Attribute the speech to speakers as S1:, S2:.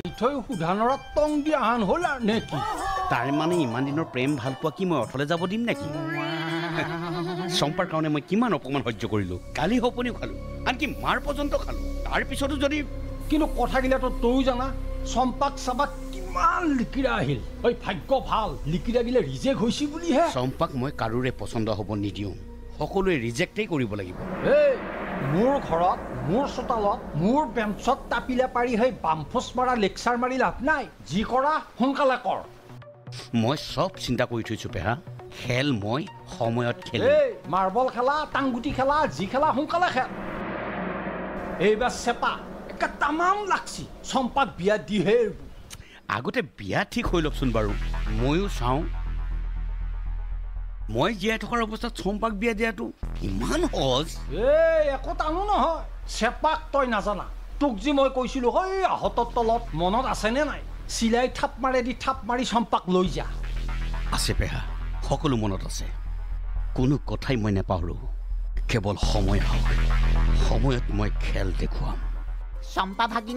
S1: থৈ সুধানৰত টং দিয়া আন হ'ল আৰু নে কি?
S2: তাৰ মানে ইমান দিনৰ প্ৰেম ভালপোৱা কি মই অথলে যাব দিম নেকি? চম্পাৰ কাৰণে মই কিমান অপমান সহ্য কৰিলোঁ, গালি সপনিও খালোঁ, আনকি মাৰ পৰ্যন্ত খালোঁ। তাৰপিছতো যদি
S1: কিন্তু কথাগিলাটো তয়ো জানা, চম্পাক চাবা কিমান লিকিৰা আহিল। ঐ ভাগ্য ভাল লিকিৰা গিলে ৰিজেক্ট হৈছে বুলিহে।
S2: চম্পাক মই কাৰোৰে পচন্দ হ'ব নিদিওঁ, সকলোৱে ৰিজেক্টেই কৰিব লাগিব।
S1: এই মোৰ ঘৰত, মোৰ চোতালত, মোৰ বেঞ্চত তাপিলে পাৰি সেই বামফোচ মাৰা লেকচাৰ মাৰি লাভ নাই। যি কৰা সোনকালে কৰ।
S2: মই চব চিন্তা কৰি থৈছোঁ পেহা, খেল মই সময়ত খেলিম।
S1: এই মাৰ্বল খেলা, টাংগুটি খেলা, যি খেলা সোনকালে খেল। এইবাৰ চেপা একে তামাম লাগছি, চম্পাক বিয়া দিহে।
S2: আগতে বিয়া ঠিক হৈ লওকচোন বাৰু, ময়ো চাওঁ। মই জীয়াই থকাৰ অৱস্থাত চম্পাক বিয়া দিয়াটো ইমান সহজ?
S1: এই একো টানো নহয়। চেপাক তই নাজানা, তোক যি মই কৈছিলোঁ সেই আহতৰ তলত, মনত আছেনে নাই? চিলাই থাপ মাৰেদি থাপ মাৰি চম্পাক লৈ যা।
S2: আছে পেহা, সকলো মনত আছে, কোনো কথাই মই নাপাহৰোঁ। কেৱল সময় আহক, সময়ত মই খেল দেখুৱাম।
S3: চম্পা ভাগিন।